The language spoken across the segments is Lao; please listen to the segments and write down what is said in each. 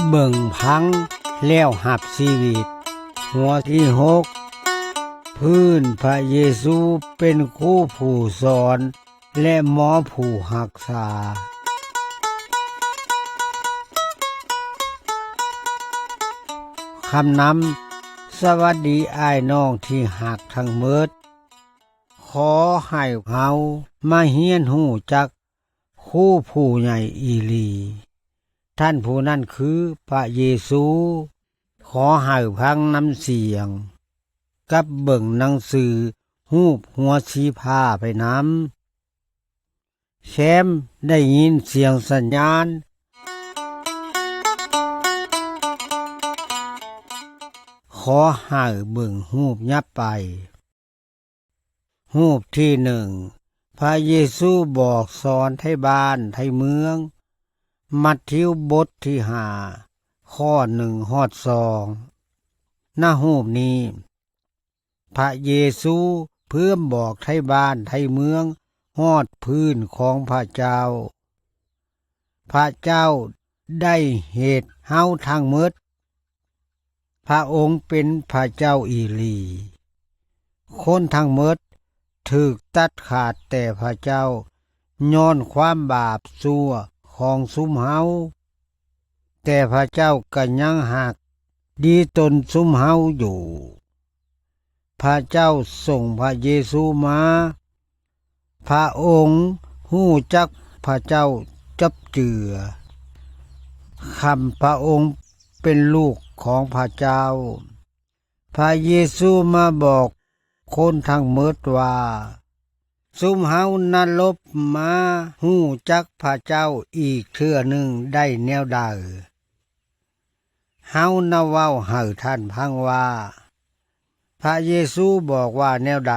ເບິ່ງພັງແລ້ວຮັບຊີວິດ. ຫົວທີຫົກ ພື້ນ ພະເຢຊູເປັນຄູຜູ້ສອນ ແລະ ໝໍຜູ້ຮັກສາ. ຄຳນຳ: ສະຫວັດດີອ້າຍນ້ອງທີ່ຮັກທັງໝົດ. ຂໍໃຫ້ເຮົາມາຮຽນຮູ້ຈັກຄູຜູ້ໃຫຍ່ອີ່ຫຼີ. ທ່ານຜູ້ນັ້ນຄືພະເຢຊູ. ຂໍໃຫ້ຟັງນຳສຽງ ກັບເບິ່ງໜັງສືຮູບຫົວສີຟ້າໄປນຳ. ແຄມໄດ້ຍິນສຽງສັນຍານ. ຂໍໃຫ້ເບິ່ງຮູບຫຍັບໄປ. ຮູບທີໜຶ່ງ ພະເຢຊູບອກສອນໄທບ້ານໄທເມືອງ. ມັດທິວບົດທີຫ້າ ຂໍ້ໜຶ່ງຮອດສອງ. ນະຮູບນີ້ ພະເຢຊູເພີ່ມບອກໄທບ້ານໄທເມືອງຮອດພື້ນຂອງພະເຈົ້າ. ພະເຈົ້າໄດ້ເຮັດເຮົາທັງໝົດ. ພະອົງເປັນພະເຈົ້າອີ່ຫຼີ. ຄົນທັງໝົດຖືກຕັດຂາດແຕ່ພະເຈົ້າ ຍ້ອນຄວາມບາບຊົ່ວຂອງຊຸມເຮົາ. ແຕ່ພະເຈົ້າກໍຍັງຮັກດີຕົນຊຸມເຮົາຢູ່. ພະເຈົ້າສົ່ງພະເຢຊູມາ. ພະອົງຮູ້ຈັກພະເຈົ້າຈັບເຈື່ອ ຄຳພະອົງເປັນລູກຂອງພະເຈົ້າ. ພະເຢຊູມາບອກຄົນທັງໝົດວ່າ ຊຸມເຮົານະຫຼົບມາຮູ້ຈັກພະເຈົ້າອີກເທື່ອໜຶ່ງໄດ້ແນວໃດ? ເຮົານະເວົ້າໃຫ້ທ່ານຟັງວ່າ ພະເຢຊູບອກວ່າແນວໃດ.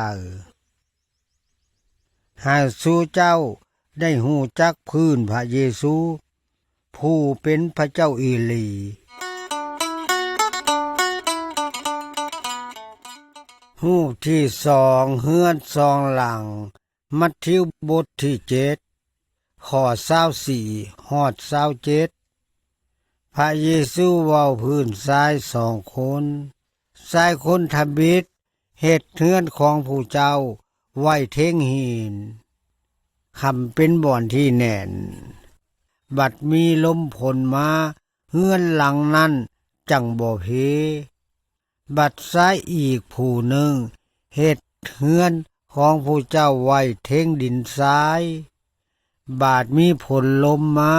ໃຫ້ສູ່ເຈົ້າໄດ້ຮູ້ຈັກພື້ນພະເຢຊູ ຜູ້ເປັນພະເຈົ້າອີ່ຫຼີ. ຮູບທີສອງ ເຮືອນສອງຫຼັງ. ມັດທິວບົດທີເຈັດ ຂໍ້ຊາວສີ່ຮອດຊາວເຈັດ. ພະເຢຊູເວົ້າພື້ນຊາຍສອງຄົນ. ຊາຍຄົນທຳອິດເຮັດເຮືອນຂອງຜູ້ເຈົ້າໄວ້ເທິງຫີນ ຄຳເປັນບ່ອນທີ່ແໜ້ນ. ບັດມີລົມຝົນມາ ເຮືອນຫຼັງນັ້ນຈັ່ງບໍ່ເພ. ບັດຊາຍອີກຜູ້ໜຶ່ງເຮັດເຮືອນຂອງຜູ້ເຈົ້າໄວ້ເທິງດິນຊາຍ. ບາດມີຝົນລົມມາ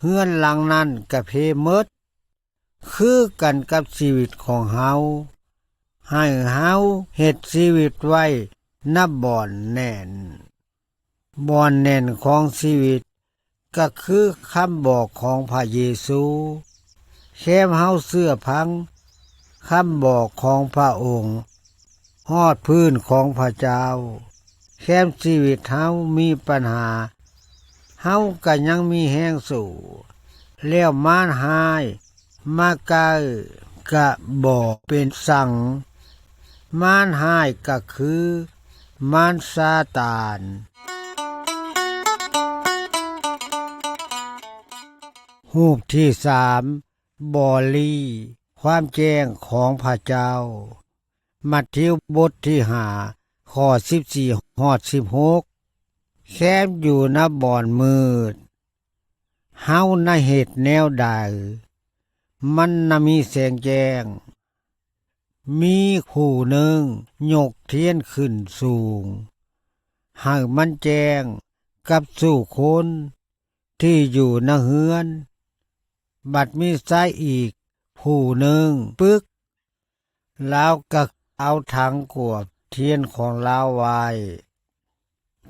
ເຮືອນຫຼັງນັ້ນກະເພໝົດ. ຄືກັນກັບຊີວິດຂອງເຮົາ, ໃຫ້ເຮົາເຮັດຊີວິດໄວ້ນະບ່ອນແໜ້ນ. ບ່ອນແໜ້ນຂອງຊີວິດກະຄືຄຳບອກຂອງພະເຢຊູ. ແຄມເຮົາເຊື່ອຟັງຄຳບອກຂອງພະອົງ ຮອດພື້ນຂອງພະເຈົ້າ. ແຄມຊີວິດເຮົາມີບັນຫາ, ເຮົາກະຍັງມີແຮງສູ້. ແລ້ວມານຮ້າຍມາໃກ້ກະບໍ່ເປັນສັງ. ມານຮ້າຍກະຄືມານຊາຕານ. ຮູບທີສາມ ບໍລີ ຄວາມແຈ້ງຂອງພະເຈົ້າ. ມັດທິວບົດທີຫ້າ ຂໍ້ສິບສີ່ຮອດສິບຫົກ. ແຄມຢູ່ນະບ່ອນມືດ, ເຮົານະເຮັດແນວໃດ ມັນນະມີແສງແຈ້ງ. ມີຜູ້ໜຶ່ງຍົກທຽນຂຶ້ນສູງ ໃຫ້ມັນແຈ້ງກັບສູ່ຄົນ ທີ່ຢູ່ໃນເຮືອນ. ບັດມີຊາຍອີກຜູ້ໜຶ່ງປຶກ, ລາວກໍເອົາຖັງກວດທຽນຂອງລາວໄວ້.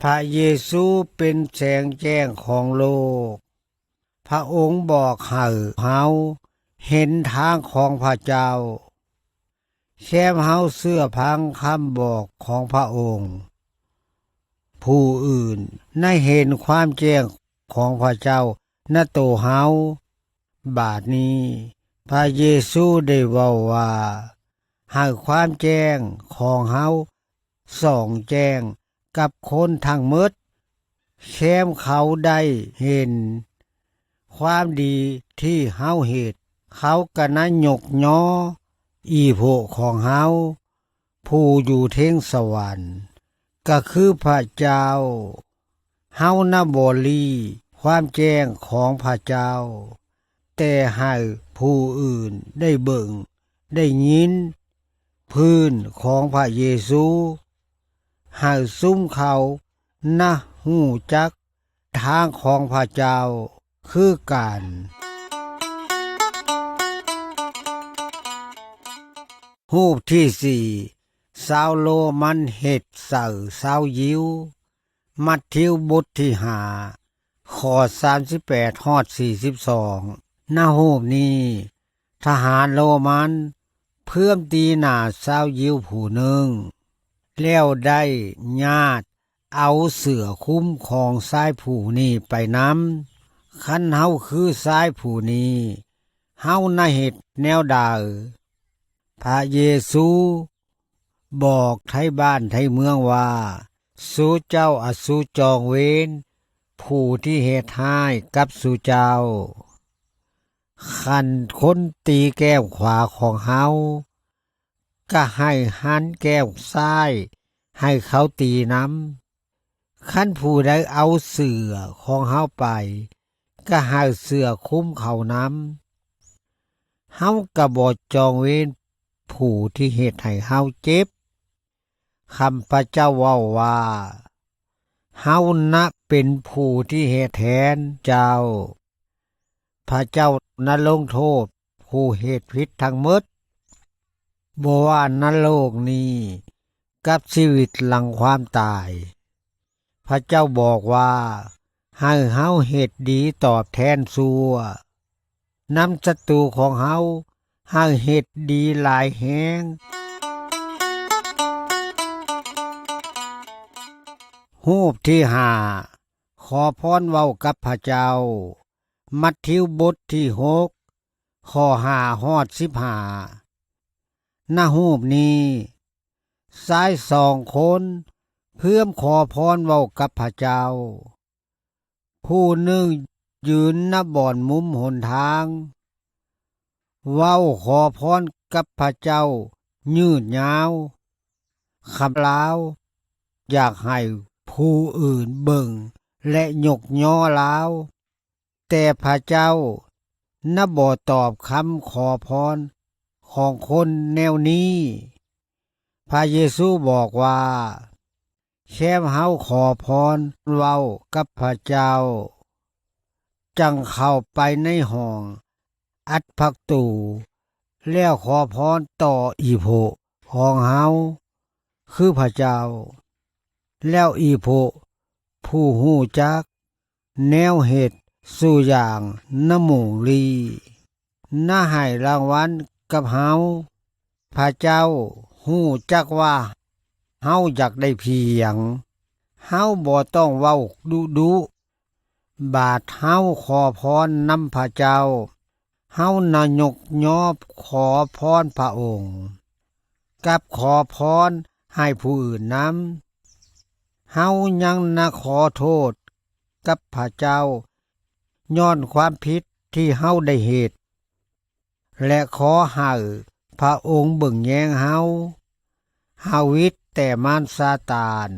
ພະເຢຊູເປັນແສງແຈ້ງຂອງໂລກ. ພະອົງບອກໃຫ້ເຮົາເຫັນທາງຂອງພະເຈົ້າ. ແຄມເຮົາເຊື່ອຟັງຄຳບອກຂອງພະອົງ, ຜູ້ອື່ນໄດ້ເຫັນຄວາມແຈ້ງຂອງພະເຈົ້າໃນໂຕເຮົາ. ບາດນີ້ພະເຢຊູໄດ້ເວົ້າວ່າ, ໃຫ້ຄວາມແຈ້ງຂອງເຮົາສ່ອງແຈ້ງກັບຄົນທັງໝົດ. ແຄມເຂົາໄດ້ເຫັນ ຄວາມດີທີ່ເຮົາເຮັດ, ເຂົາກໍນະຍົກຍໍອີໂພະຂອງເຮົາ ຜູ້ຢູ່ເທິງສະຫວັນ ກໍຄືພະເຈົ້າ. ເຮົານະບໍ່ລີ້ຄວາມແຈ້ງຂອງພະເຈົ້າ, ແຕ່ໃຫ້ຜູ້ອື່ນໄດ້ເບິ່ງໄດ້ຍິນພື້ນຂອງພະເຢຊູ, ໃຫ້ຊຸມເຂົານະຮູ້ຈັກທາງຂອງພະເຈົ້າຄືກັນ. ຮູບທີສີ່ ຊາວໂລມັນເຮັດໃສ່ຊາວຢິວ. ມັດທິວບົດທີຫ້າ ຂໍ້ສາມສິບແປດຮອດສີ່ສິບສອງ. ນະຮູບນີ້ ທະຫານໂລມັນເພື່ອມຕີໜ້າຊາວຢິວຜູ້ໜຶ່ງ ແລ້ວໄດ້ຍາດເອົາເສື້ອຄຸມຂອງຊາຍຜູ້ນີ້ໄປນຳ. ຄັນເຮົາຄືຊາຍຜູ້ນີ້ ເຮົານະເຮັດແນວໃດ? ພະເຢຊູບອກໄທບ້ານໄທເມືອງວ່າ, ສູເຈົ້າອະສູຈອງເວນຜູ້ທີ່ເຮັດຮ້າຍກັບສູເຈົ້າ. ຄັນຄົນຕີແກ້ມຂວາຂອງເຮົາ, ກະໃຫ້ຫັນແກ້ມຊ້າຍໃຫ້ເຂົາຕີນຳ. ຄັນຜູ້ໃດເອົາເສື້ອຂອງເຮົາໄປ, ກະໃຫ້ເສື້ອຄຸມເຂົານຳ. ເຮົາກະບໍ່ຈອງເວນຜູ້ທີ່ເຮັດໃຫ້ເຮົາເຈັບ. ຄຳພະເຈົ້າເວົ້າວ່າ, ເຮົານະເປັນຜູ້ທີ່ເຮັດແທນເຈົ້າ. ພະເຈົ້ານະລົງໂທດຜູ້ເຮັດຜິດທັງໝົດ, ບໍ່ວ່ານະໂລກນີ້ກັບຊີວິດຫຼັງຄວາມຕາຍ. ພະເຈົ້າບອກວ່າ, ໃຫ້ເຮົາເຮັດດີຕອບແທນຊົ່ວ, ນຳສັດຕູຂອງເຮົາໃຫ້ເຮັດດີຫຼາຍແຮງ. ຮູບທີຫ້າ ຂໍພອນເວົ້າກັບພະເຈົ້າ. ມັດທິວບົດທີຫົກ ຂໍ້ຫ້າຮອດສິບຫ້າ. ນະຮູບນີ້ ຊາຍສອງຄົນເພື່ອມຂໍພອນເວົ້າກັບພະເຈົ້າ. ຜູ້ໜຶ່ງຢືນນະບ່ອນມຸມຫົນທາງ, ເວົ້າຂໍພອນກັບພະເຈົ້າຍືດຍາວ. ຄຳລາວຢາກໃຫ້ຜູ້ອື່ນເບິ່ງ ແລະ ຍົກຍໍລາວ, ແຕ່ພະເຈົ້ານະບໍ່ຕອບຄຳຂໍພອນຂອງຄົນແນວນີ້. ພະເຢຊູບອກວ່າ, ແຄ່ເຮົາຂໍພອນເວົ້າກັບພະເຈົ້າ, ຈັ່ງເຂົ້າໄປໃນຫ້ອງອັດຜັກຕູ ແລ້ວຂໍພອນຕໍ່ອີໂພະຂອງເຮົາ ຄືພະເຈົ້າ, ແລ້ວອີໂພະຜູ້ຮູ້ຈັກແນວເຮັດສູ່ຢ່າງນະມຸງລີ ນະໃຫ້ລາງວັນກັບເຮົາ. ພະເຈົ້າຮູ້ຈັກວ່າເຮົາຢາກໄດ້ພຽງ, ເຮົາບໍ່ຕ້ອງເວົ້າດຸດຸ. ບາດເຮົາຂໍພອນນຳພະເຈົ້າ, ເຮົານະຍົກຍໍຂໍພອນພະອົງ ກັບຂໍພອນໃຫ້ຜູ້ອື່ນນຳ. ເຮົາຍັງນະຂໍໂທດກັບພະເຈົ້າຍ້ອນຄວາມຜິດທີ່ເຮົາໄດ້ເຮັດ ແລະ ຂໍໃຫ້ພະອົງເບິ່ງແຍງເຮົາ, ເຮົາວິດແຕ່ມານຊາຕານ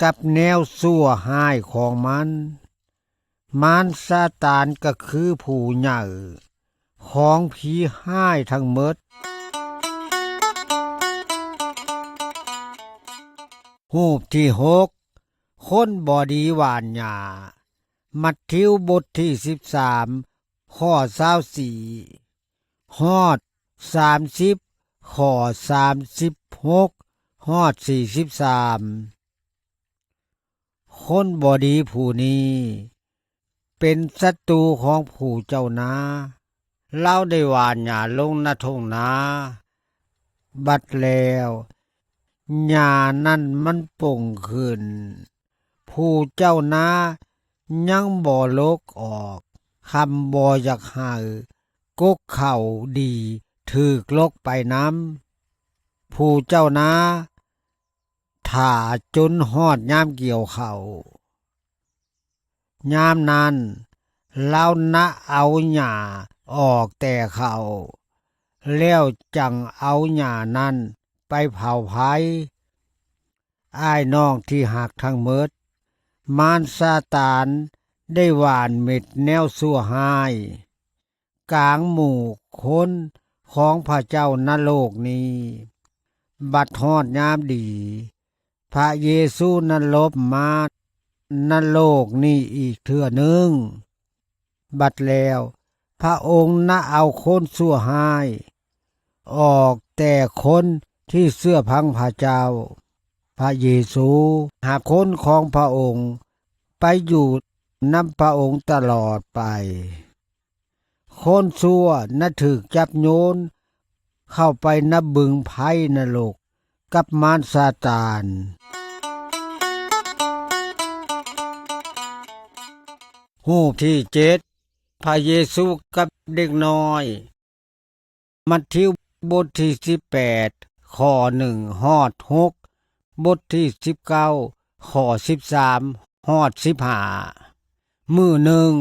ກັບແນວຊົ່ວຮ້າຍຂອງມັນ. ມານຊາຕານກໍຄືຜູ້ໃຫຍ່ຂອງຜີຮ້າຍທັງໝົດ. ຮູບທີຫົກ ຄົນບໍ່ດີຫວ່ານຫຍ້າ. ມັດທິວບົດທີສິບສາມ ຂໍ້ຊາວສີ່ ຮອດສາມສິບ, ຂໍ້ສາມສິບຫົກ ຮອດສີ່ສິບສາມ. ຄົນບໍ່ດີຜູ້ນີ້ເປັນສັດຕູຂອງຜູ້ເຈົ້ານາ. ລາວໄດ້ຫວ່ານຫຍ້າລົງນະທົ່ງນາ, ບັດແລ້ວຫຍ້ານັ້ນມັນປົ່ງຂຶ້ນ. ຜູ້ເຈົ້ານາຍັງບໍ່ຫຼົກອອກ, ຄຳບໍ່ຢາກໃຫ້ກົກເຂົ້າດີຖືກຫຼົກໄປນຳ. ຜູ້ເຈົ້ານາຖ້າຈົນຮອດຍາມກ່ຽວເຂົ້າ. ຍາມນັ້ນ ລາວນະເອົາຫຍ້າອອກແຕ່ເຂົາ ແລ້ວຈັ່ງເອົາຫຍ້ານັ້ນໄປເຜົາໄຟ. ອ້າຍນ້ອງທີ່ຮັກທັງໝົດ, ມານຊາຕານໄດ້ຫວ່ານເມັດແນວຊົ່ວຮ້າຍ ກາງໝູ່ຄົນຂອງພະເຈົ້ານະໂລກນີ້. ບັດຮອດຍາມດີ, ພະເຢຊູນະລົບມານະໂລກນີ້ອີກເທື່ອໜຶ່ງ. ບັດແລ້ວ, ພະອົງນະເອົາຄົນຊົ່ວຮ້າຍອອກ, ແຕ່ຄົນທີ່ເຊື່ອຟັງພະເຈົ້າ. ພະເຢຊູຮັບຄົນຂອງພະອົງໄປຢູ່ນຳພະອົງຕະຫຼອດໄປ. ຄົນຊົ່ວນະຖືກຈັບໂຍນເຂົ້າໄປນະບຶງໄຟນະລົກກັບມານຊາຕານ. ຮູບທີເຈັດ ພະເຢຊູກັບເດັກນ້ອຍ. ມັດທິວບົດທີສິບແປດ ຂໍ້ໜຶ່ງຮອດຫົກ, ບົດທີສິບເກົ້າ ຂໍ້ສິບສາມຮອດສິບຫ້າ. ມື້ໜຶ່ງ,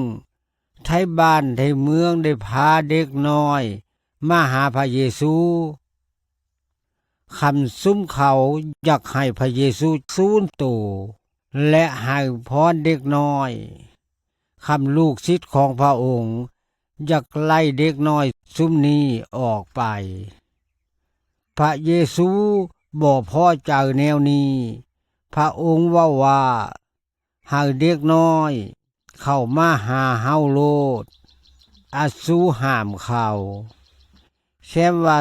ໄທບ້ານໄທເມືອງໄດ້ພາເດັກນ້ອຍມາຫາພະເຢຊູ. ຄຳຊຸມເຂົາຢາກໃຫ້ພະເຢຊູສູນໂຕ ແລະ ໃຫ້ພອນເດັກນ້ອຍ. ຄຳລູກສິດຂອງພະອົງຢາກໄລ່ເດັກນ້ອຍຊຸມນີ້ອອກໄປ. ພະເຢຊູບໍ່ພໍໃຈແນວນີ້. ພະອົງເວົ້າວ່າ, ໃຫ້ເດັກນ້ອຍເຂົ້າມາຫາເຮົາໂລດ, ອາຊູຫ້າມເຂົາ. ແຊມວ່າ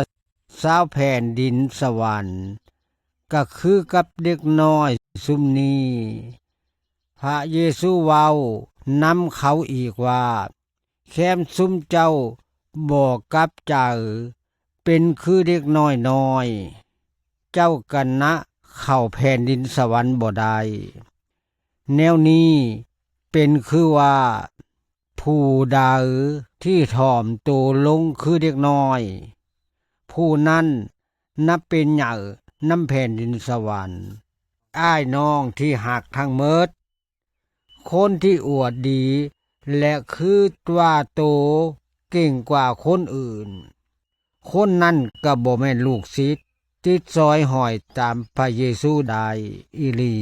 ຊາວແຜ່ນດິນສະຫວັນກະຄືກັບເດັກນ້ອຍຊຸມນີ້. ພະເຢຊູເວົ້ານຳເຂົາອີກວ່າ, ແຄມຊຸມເຈົ້າບໍ່ກັບໃຈເປັນຄືເດັກນ້ອຍນ້ອຍ, ເຈົ້າກະນະເຂົ້າແຜ່ນດິນສະຫວັນບໍ່ໄດ້. ແນວນີ້ເປັນຄືວ່າ, ຜູ້ໃດທີ່ຖ່ອມໂຕລົງຄືເດັກນ້ອຍ, ຜູ້ນັ້ນນັບເປັນໃຫຍ່ນຳແຜ່ນດິນສະຫວັນ. ອ້າຍນ້ອງທີ່ຮັກທັງໝົດ, ຄົນທີ່ອວດດີ ແລະ ຄືວ່າໂຕເກັ່ງກວ່າຄົນອື່ນ, ຄົນນັ້ນກໍບໍ່ແມ່ນລູກສິດຕິດສອຍຫ້ອຍຕາມພະເຢຊູໄດ້ອີ່ຫຼີ.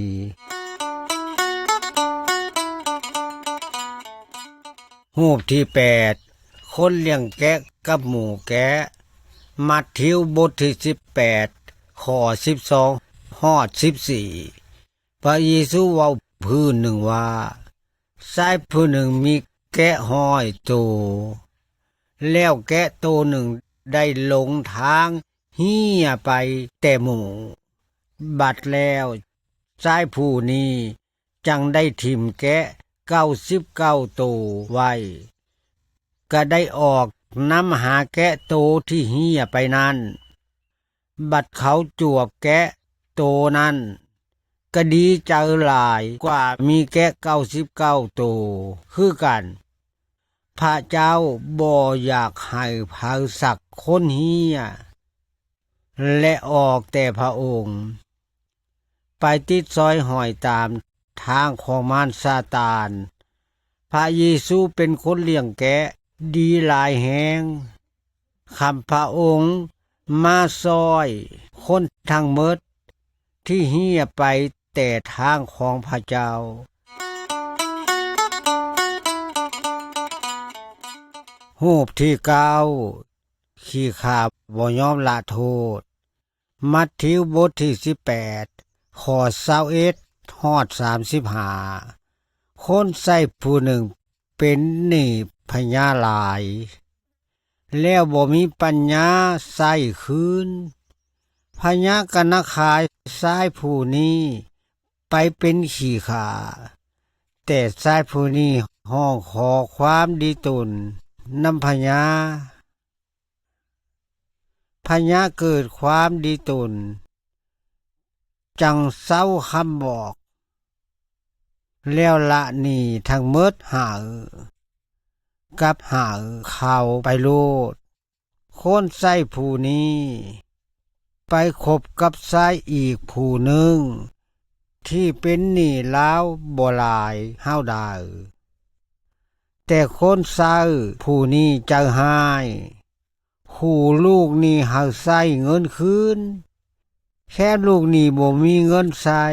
ຮູບທີແປດ ຄົນລ້ຽງແກະກັບໝູ່ແກະ. ມັດທິວບົດທີສິບແປດ ຂໍ້ສິບສອງຮອດສິບສີ່. ພະເຢຊູເວົ້າພື້ນໜຶ່ງວ່າ, ຊາຍຜູ້ໜຶ່ງມີແກະຮ້ອຍໂຕ, ແລ້ວແກະໂຕໜຶ່ງໄດ້ຫຼົງທາງເຮ້ຍໄປແຕ່ໝູ່. ບັດແລ້ວຊາຍຜູ້ນີ້ຈັ່ງໄດ້ຖິ້ມແກະເກົ້າສິບເກົ້າໂຕໄວ້, ກະໄດ້ອອກນຳຫາແກະໂຕທີ່ເຮ້ຍໄປນັ້ນ. ບັດເຂົາຈວບແກະໂຕນັ້ນ ກະດີໃຈຫຼາຍກວ່າມີແກະເກົ້າສິບເກົ້າໂຕຄືກັນ. ພະເຈົ້າບໍ່ຢາກໃຫ້ໃຜສັກຄົນເຮ້ຍ ແລະ ອອກແຕ່ພະອົງ ໄປຕິດສອຍຫ້ອຍຕາມທາງຂອງມານຊາຕານ. ພະເຢຊູເປັນຄົນລ້ຽງແກະດີຫຼາຍແຮງ. ຄຳພະອົງມາຊ່ອຍຄົນທັງໝົດທີ່ເຮ້ຍໄປແຕ່ທາງຂອງພະເຈົ້າ. ຮູບທີເກົ້າ ຂີ້ຂ້າບໍ່ຍອມລະໂທດ. ມັດທິວບົດທີສິບແປດ ຂໍ້ຊາວເອັດຮອດສາມສິບຫ້າ. ຄົນໃຊ້ຜູ້ໜຶ່ງເປັນໜີ້ພະຍາຫຼາຍ ແລ້ວບໍ່ມີປັນຍາໃຊ້ຄືນ. ພະຍາກະນະຂາຍຊາຍຜູ້ນີ້ໄປເປັນຂີ້ຂ້າ, ແຕ່ຊາຍຜູ້ນີ້ຮ້ອງຂໍຄວາມດີຕົນນຳພະຍາ. ພະຍາເກີດຄວາມດີຕົນ, ຈັ່ງເຊົາຄຳບອກ, ແລ້ວລະໜີ້ທັງໝົດຫ້າກັບຫ້າເຂົາໄປໂລດ. ຄົນໃຊ້ຜູ້ນີ້ໄປຄົບກັບຊາຍອີກຜູ້ໜຶ່ງ ທີ່ເປັນໜີ້ລາວບໍ່ຫຼາຍເທົ່າໃດ. ແຕ່ຄົນໃຊ້ຜູ້ນີ້ໃຈຮ້າຍ, ຂູ່ລູກໜີ້ໃຫ້ໃຊ້ເງິນຄືນ, ແຄ້ນລູກໜີ້ບໍ່ມີເງິນໃຊ້.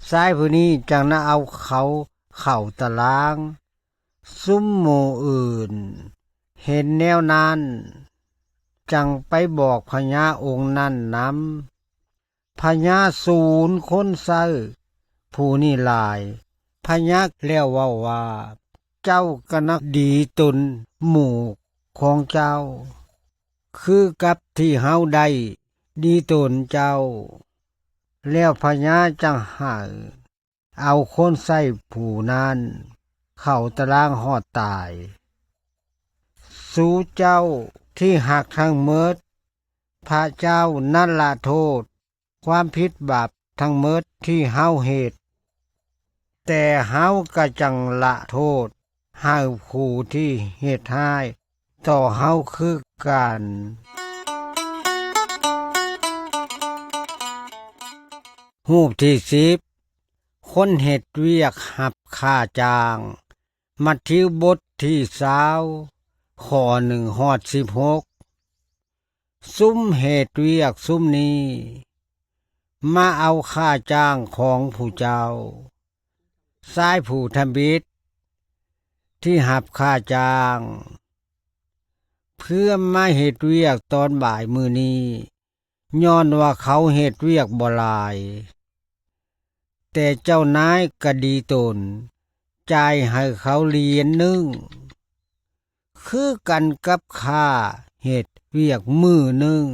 ຊາຍຜູ້ນີ້ຈັ່ງນຳເອົາເຂົາເຂົ້າຕາລາງ. ຊຸມໝູ່ອື່ນເຫັນແນວນັ້ນ, ຈັ່ງໄປບອກພະຍາອົງນັ້ນນຳ. ພະຍາສູນຄົນໃຊ້ຜູ້ນີ້ຫຼາຍ. ພະຍາແລ້ວເວົ້າວ່າ, ເຈົ້າກະນະດີຕົນໝູ່ຂອງເຈົ້າ, ຄືກັບທີ່ເຮົາໄດ້ດີຕົນເຈົ້າ. ແລ້ວພະຍາຈັ່ງໃຫ້ເອົາຄົນໃຊ້ຜູ້ນັ້ນເຂົ້າຕາລາງຮອດຕາຍ. ສູເຈົ້າທີ່ຮັກທັງໝົດ, ພະເຈົ້ານັ້ນລະໂທດຄວາມຜິດບາບທັງໝົດທີ່ເຮົາເຮັດ, ແຕ່ເຮົາກະຈັ່ງລະໂທດໃຫ້ຜູ້ທີ່ເຮັດຮ້າຍຕໍ່ເຮົາຄືກັນ. ຮູບທີສິບ, ຄົນເຮັດວຽກຮັບຄ່າຈ້າງ. ມັດທິວບົດທີຊາວ ຂໍ້ໜຶ່ງຮອດສິບຫົກ. ຊຸມເຮັດວຽກຊຸມນີ້ມາເອົາຄ່າຈ້າງຂອງຜູ້ເຈົ້າ. ຊາຍຜູ້ທຳອິດທີ່ຮັບຄ່າຈ້າງ ເພື່ອມາເຮັດວຽກຕອນບ່າຍມື້ນີ້, ຍ້ອນວ່າເຂົາເຮັດວຽກບໍ່ຫຼາຍ. ແຕ່ເຈົ້ານາຍກະດີຕົນ, ຈ່າຍໃຫ້ເຂົາຫຼຽນໜຶ່ງ, ຄືກັນກັບຄ່າເຮັດວຽກມື້ໜຶ່ງ.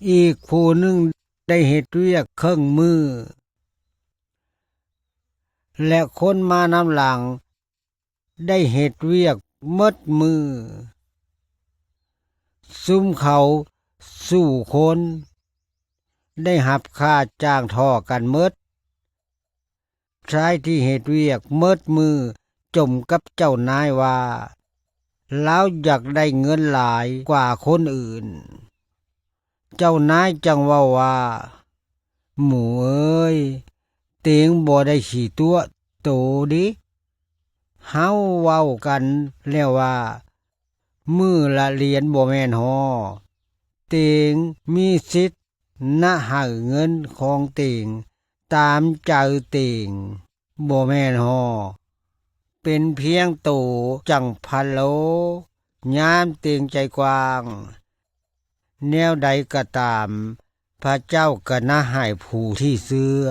ອີກຜູ້ໜຶ່ງໄດ້ເຮັດວຽກເຄິ່ງມື້, ແລະ ຄົນມານຳຫຼັງ ໄດ້ເຮັດວຽກໝົດມື້. ຊຸມເຂົາສູ່ຄົນໄດ້ຮັບຄ່າຈ້າງທໍ່ກັນໝົດ. ຊາຍທີ່ເຮັດວຽກໝົດມື້ຈົ່ມກັບເຈົ້ານາຍວ່າ ລາວຢາກໄດ້ເງິນຫຼາຍກວ່າຄົນອື່ນ. ເຈົ້ານາຍຈັ່ງເວົ້າວ່າ, ໝູ່ເອີຍ, ເຕງບໍ່ໄດ້ຂີ້ຕົວະໂຕເດ. ເຮົາເວົ້າກັນແລ້ວວ່າ ມື້ລະຫຼຽນບໍ່ແມ່ນຫໍ. ເຕງມີສິດນະໃຫ້ເງິນຂອງເຕງຕາມໃຈເຕງ ບໍ່ແມ່ນຫໍ. ເປັນພຽງໂຕຈັ່ງພະໂລຍາມເຕງໃຈກວ້າງ. ແນວໃດກໍຕາມ, ພະເຈົ້າກະນະໃຫ້ຜູ້ທີ່ເຊື່ອ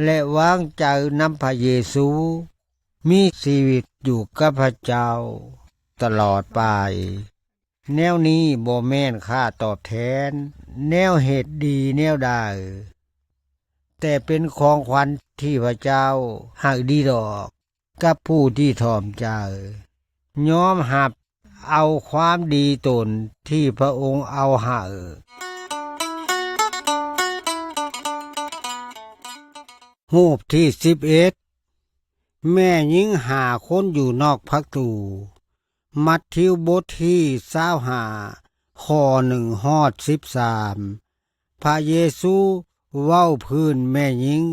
ແລະ ວາງໃຈນຳພະເຢຊູ ມີຊີວິດຢູ່ກັບພະເຈົ້າຕະຫຼອດໄປ. ແນວນີ້ບໍ່ແມ່ນຄ່າຕອບແທນແນວເຮັດດີແນວໃດ, ແຕ່ເປັນຂອງຂວັນທີ່ພະເຈົ້າໃຫ້ດີດອກ ກັບຜູ້ທີ່ຖ່ອມໃຈ ຍອມຮັບເອົາຄວາມດີຕົນທີ່ພະອົງເອົາໃຫ້. ຮູບທີສິບເອັດ, ແມ່ຍິງຫ້າຄົນຢູ່ນອກປະຕູ. ມັດທິວບົດທີຊາວຫ້າ ຂໍ້ໜຶ່ງຮອດສິບສາມ. ພະເຢຊູເວົ້າພື້ນແມ່ຍິງ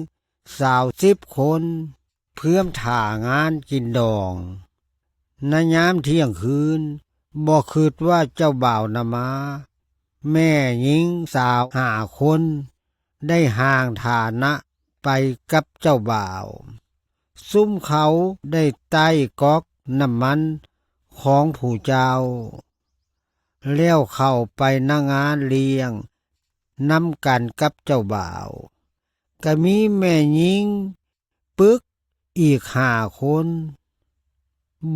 ສາວສິບຄົນ ເພື່ອມຖ້າງານກິນດອງ. ໃນຍາມທ່ຽງຄືນ, ບໍ່ຄິດວ່າເຈົ້າບ່າວນຳມາ, ແມ່ຍິງສາວຫ້າຄົນໄດ້ຮ່າງຖານະໄປກັບເຈົ້າບ່າວ. ຊຸມເຂົາໄດ້ໄຕ້ກອກນ້ຳມັນຂອງຜູ້ເຈົ້າ, ແລ້ວເຂົ້າໄປໃນງານລ້ຽງນຳກັນກັບເຈົ້າບ່າວ. ກະມີແມ່ຍິງປຶກອີກຫ້າຄົນ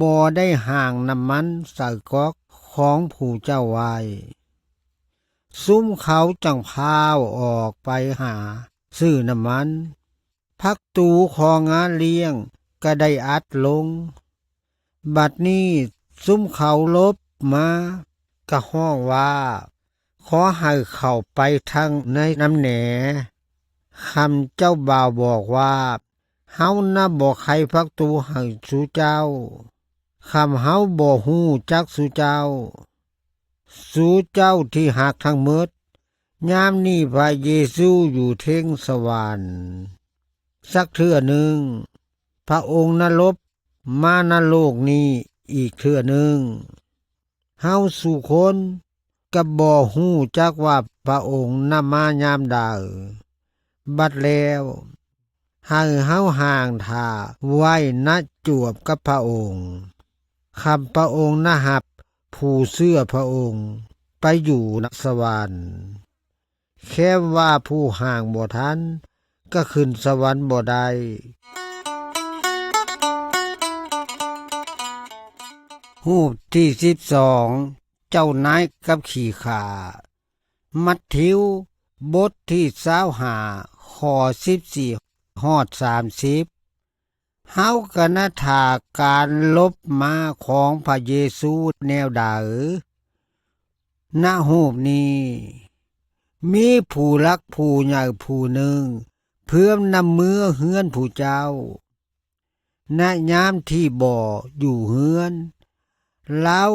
ບໍ່ໄດ້ຮ່າງນ້ຳມັນໃສ່ກອກຂອງຜູ້ເຈົ້າໄວ້. ຊຸມເຂົາຈັ່ງພາວອອກໄປຫາຊື້ນ້ຳມັນ. ປະຕູຂອງງານລ້ຽງກະໄດ້ອັດລົງ. ບັດນີ້ຊຸມເຂົາຫຼົບມາ ກະຮ້ອງວ່າ, ຂໍໃຫ້ເຂົ້າໄປທາງໃນນຳແດ່. ຄຳເຈົ້າບ່າວບອກວ່າ, ເຮົານະບໍ່ໄຂປະຕູໃຫ້ສູ່ເຈົ້າ, ຄຳເຮົາບໍ່ຮູ້ຈັກສູ່ເຈົ້າ, ສູ່ເຈົ້າທີ່ຮັກທັງໝົດ. ຍາມນີ້ພະເຢຊູຢູ່ເທິງສະຫວັນ. ສັກເທື່ອໜຶ່ງ, ພະອົງນະຫຼົບ ມານະໂລກນີ້ອີກເທື່ອໜຶ່ງ. ເຮົາສູ່ຄົນກໍບໍ່ຮູ້ຈັກວ່າພະອົງນະມາຍາມໃດ. ບັດແລ້ວ ໃຫ້ເຮົາຫ້າງຖ້າໄວ້ນະຈວບກັບພະອົງ. ຄຳພະອົງນະຮັບຜູ້ເຊື່ອພະອົງໄປຢູ່ນະສະຫວັນ. ແຄ້ມວ່າຜູ້ຫ້າງບໍ່ທັນ ກໍຂຶ້ນສະຫວັນບໍ່ໄດ້. ຮູບທີສິບສອງ ເຈົ້ານາຍກັບຂີ້ຂ້າ. ມັດທິວ ບົດທີຊາວຫ້າ ຂໍ້ສິບສີ່ຮອດສາມສິບ. ເຮົາກະນະຖ້າການລົບມາຂອງພະເຢຊູແນວໃດ? ນະຮູບນີ້ ມີຜູ້ຫຼັກຜູ້ໃຫຍ່ຜູ້ໜຶ່ງເພື່ອມນຳເມືອເຮືອນຜູ້ເຈົ້າ. ນະຍາມທີ່ບໍ່ຢູ່ເຮືອນ, ລາວ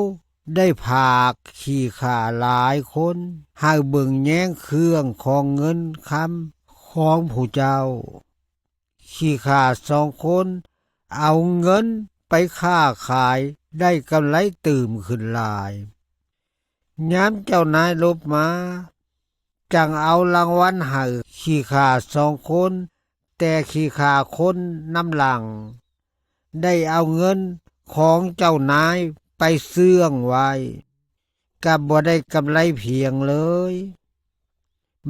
ໄດ້ຝາກຂີ້ຂ້າຫຼາຍຄົນໃຫ້ເບິ່ງແຍງເຄື່ອງຂອງເງິນຄຳຂອງຜູ້ເຈົ້າ. ຂີ້ຂ້າສອງຄົນເອົາເງິນໄປຄ້າຂາຍໄດ້ກຳໄລຕື່ມຂຶ້ນຫຼາຍ. ຍາມເຈົ້ານາຍລົບມາ, ຈັ່ງເອົາລາງວັນໃຫ້ຂີ້ຂ້າສອງຄົນ, ແຕ່ຂີ້ຂ້າຄົນນຳຫຼັງ ໄດ້ເອົາເງິນຂອງເຈົ້ານາຍໄປເຊື່ອງໄວ້, ກັບບໍ່ໄດ້ກຳໄລພຽງເລີຍ.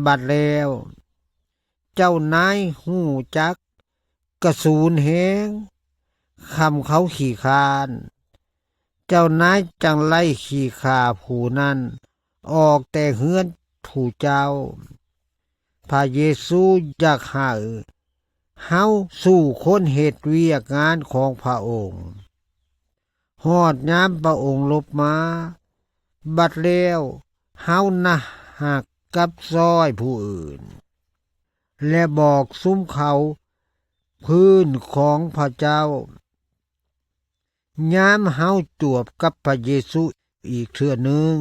ບັດແລ້ວ ເຈົ້ານາຍຮູ້ຈັກກະສູນແຮງ, ຄຳເຂົາຂີ້ຄ້ານ, ເຈົ້ານາຍຈັ່ງໄລ່ຂີ້ຂ້າຜູ້ນັ້ນອອກແຕ່ເຮືອນຜູ້ເຈົ້າ. ພະເຢຊູຢາກໃຫ້ເຮົາສູ່ຄົນເຮັດວຽກງານຂອງພະອົງ. ຮອດຍາມພະອົງລົບມາ, ບັດແລ້ວເຮົານະຮັກກັບຊ່ອຍຜູ້ອື່ນ ແລະ ບອກຊຸມເຂົາພື້ນຂອງພະເຈົ້າ. ຍາມເຮົາຈວບກັບພະເຢຊູອີກເທື່ອໜຶ່ງ,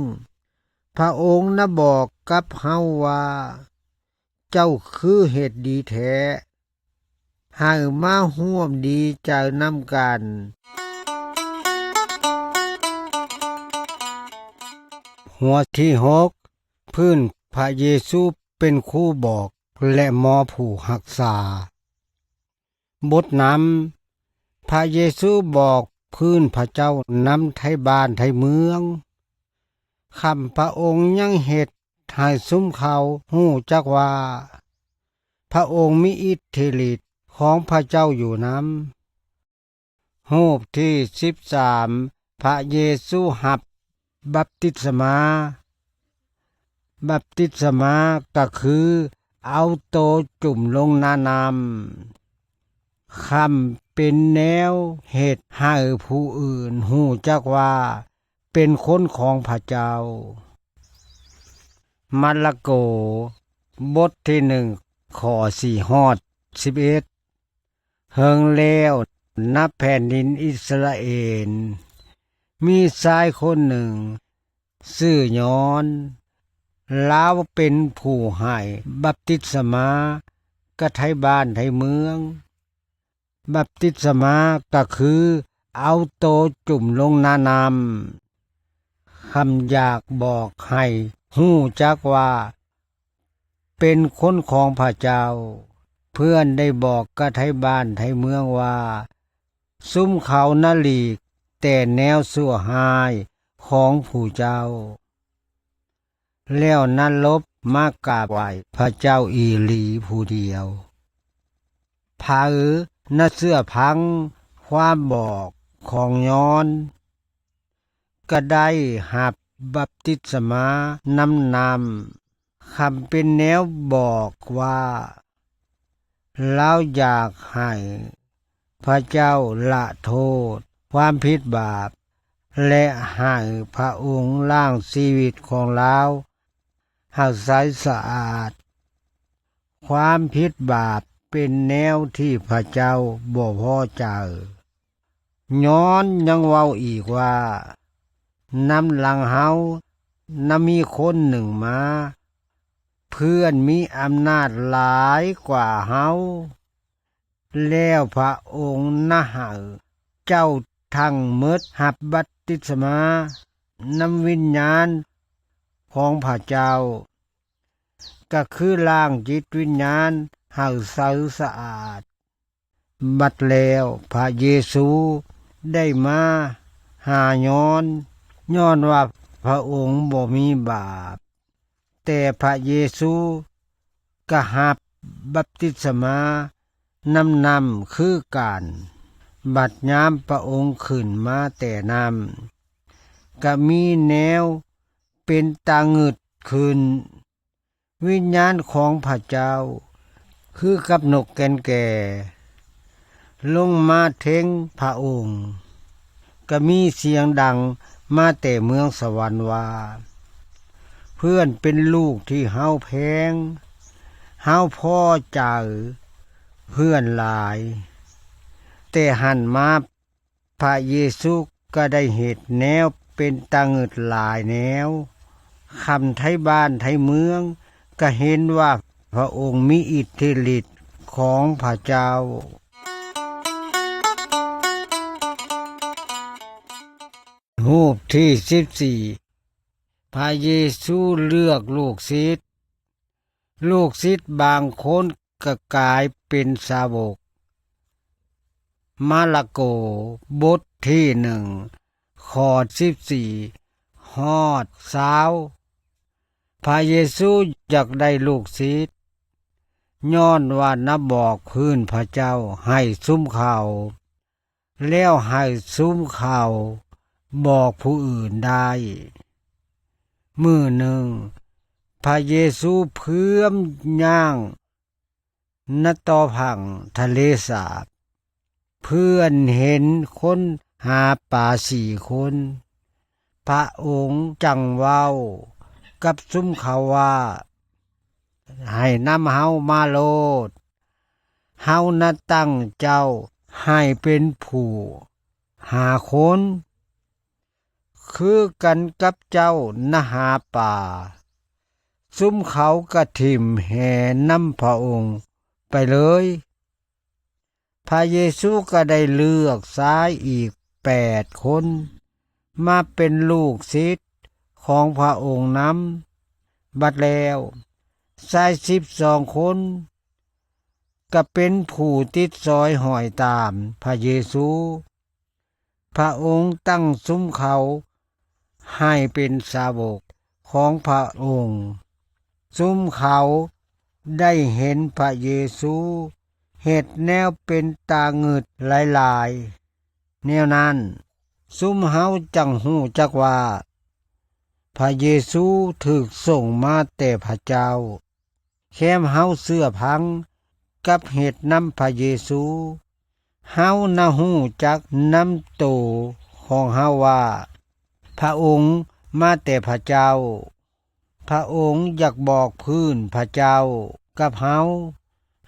ພະອົງນະບອກກັບເຮົາວ່າ, ເຈົ້າຄືເຮັດດີແທ້, ໃຫ້ມາຮ່ວມດີໃຈນຳກັນ. ຫົວທີຫົກ ພື້ນ ພະເຢຊູເປັນຄູບອກ ແລະ ໝໍຜູ້ຮັກສາ. ບົດນຳ, ພະເຢຊູບອກພື້ນພະເຈົ້ານຳໄທບ້ານໄທເມືອງ. ຄຳພະອົງຍັງເຮັດໃຫ້ຊຸມເຂົາຮູ້ຈັກວ່າ ພະອົງມີອິດທິລິດຂອງພະເຈົ້າຢູ່ນຳ. ຮູບທີສິບສາມ ພະເຢຊູຮັບບັບຕິສມາ. ບັບຕິສມາກໍຄືເອົາໂຕຈຸ່ມລົງໃນນ້ຳ. ຄຳເປັນແນວເຮັດໃຫ້ຜູ້ອື່ນຮູ້ຈັກວ່າເປັນຄົນຂອງພະເຈົ້າ. ມາລະໂກ ບົດທີໜຶ່ງ ຂໍ້ສີ່ຮອດສິບເອັດ. ເຫິງແລ້ວ ນະແຜ່ນດິນອິດສະຣາເອນ ມີຊາຍຄົນໜຶ່ງຊື່ຍອນ, ລາວເປັນຜູ້ໃຫ້ບັບຕິສມາກະໄທບ້ານໄທເມືອງ. ບັບຕິສມາກໍຄືເອົາໂຕຈຸ່ມລົງໃນນ້ຳ. ຄຳຢາກບອກໃຫ້ຮູ້ຈັກວ່າເປັນຄົນຂອງພະເຈົ້າ. ເພື່ອນໄດ້ບອກກະໄທບ້ານໄທເມືອງວ່າ ຊຸມເຂົານະຫຼີກແຕ່ແນວຊົ່ວຮ້າຍຂອງຜູ້ເຈົ້າ. ແລ້ວນະຫຼົບມາກາບໄຫວ້ພະເຈົ້າອີ່ຫຼີຜູ້ດຽວ. ໃຜນະເຊື່ອຟັງຄວາມບອກຂອງຍອນ ກະໄດ້ຮັບບັບຕິສມານຳນ້ຳ. ຄຳເປັນແນວບອກວ່າ ລາວຢາກໃຫ້ພະເຈົ້າລະໂທດຄວາມຜິດບາບ ແລະ ໃຫ້ພະອົງລ້າງຊີວິດຂອງລາວໃຫ້ໃສສະອາດ. ຄວາມຜິດບາບເປັນແນວທີ່ພະເຈົ້າບໍ່ພໍໃຈ. ຍອນຍັງເວົ້າອີກວ່າ ນຳຫຼັງເຮົານະມີຄົນໜຶ່ງມາ ເພື່ອນມີອຳນາດຫຼາຍກວ່າເຮົາ. ແລ້ວພະອົງນະໃຫ້ ເຈົ້າທັງໝົດຮັບບັບຕິສມານຳວິນຍານຂອງພະເຈົ້າ, ກໍຄືລ້າງຈິດວິນຍານໃຫ້ໃສສະອາດ. ບັດແລ້ວພະເຢຊູໄດ້ມາຫາຍອນ, ຍ້ອນວ່າພະອົງບໍ່ມີບາບ. ແຕ່ພະເຢຊູກໍຮັບບັບຕິສມານຳນ້ຳຄືກັນ. ບັດຍາມພະອົງຂຶ້ນມາແຕ່ນ້ຳ, ກໍມີແນວເປັນຕາງຶດຂຶ້ນ. ວິນຍານຂອງພະເຈົ້າຄືກັບນົກແກ່ນແກ່ລົງມາເທິງພະອົງ. ກໍມີສຽງດັງມາແຕ່ເມືອງສະຫວັນວ່າ, ເພື່ອນເປັນລູກທີ່ເຮົາແພງ, ເຮົາພໍໃຈເພື່ອນຫຼາຍ. ແຕ່ຫັ້ນມາ ພະເຢຊູກໍໄດ້ເຮັດແນວເປັນຕາງຶດຫຼາຍແນວ. ຄຳໄທບ້ານໄທເມືອງກໍເຫັນວ່າພະອົງມີອິດທິລິດຂອງພະເຈົ້າ. ຮູບທີສິບສີ່ ພະເຢຊູເລືອກລູກສິດ. ລູກສິດບາງຄົນ ກໍກາຍເປັນສາວົກ. ມາລະໂກ ບົດທີໜຶ່ງ ຂໍ້ສິບສີ່ ຮອດຊາວ. ພະເຢຊູຢາກໄດ້ລູກສິດ, ຍ້ອນວ່ານະບອກພື້ນພະເຈົ້າໃຫ້ຊຸມເຂົາ, ແລ້ວໃຫ້ຊຸມເຂົາບອກຜູ້ອື່ນໄດ້. ມື້ໜຶ່ງ ພະເຢຊູເພື່ອມຍ່າງນະຕໍ່ຝັ່ງທະເລສາບ, ເພື່ອນເຫັນຄົນຫາປາສີ່ຄົນ. ພະອົງຈັ່ງເວົ້າກັບຊຸມເຂົາວ່າ, ໃຫ້ນຳເຮົາມາໂລດ. ເຮົານະຕັ້ງເຈົ້າໃຫ້ເປັນຜູ້ຫາຄົນ, ຄືກັນກັບເຈົ້ານະຫາປາ. ຊຸມເຂົາກະຖິ້ມແຫນຳພະອົງໄປເລີຍ. ພະເຢຊູກໍໄດ້ເລືອກຊາຍອີກແປດຄົນ ມາເປັນລູກສິດຂອງພະອົງນຳ. ບັດແລ້ວ ຊາຍສິບສອງຄົນ ກໍເປັນຜູ້ຕິດສອຍຫ້ອຍຕາມພະເຢຊູ. ພະອົງຕັ້ງຊຸມເຂົາໃຫ້ເປັນສາວົກຂອງພະອົງ. ຊຸມເຂົາໄດ້ເຫັນພະເຢຊູເຮັດແນວເປັນຕາງຶດຫຼາຍໆແນວນັ້ນ, ຊຸມເຮົາຈັ່ງຮູ້ຈັກວ່າ ພະເຢຊູຖືກສົ່ງມາແຕ່ພະເຈົ້າ. ແຄມເຮົາເຊື່ອຟັງກັບເຮັດນຳພະເຢຊູ, ເຮົານະຮູ້ຈັກນຳໂຕຂອງເຮົາວ່າ ພະອົງມາແຕ່ພະເຈົ້າ. ພະອົງຢາກບອກພື້ນພະເຈົ້າກັບເຮົາ,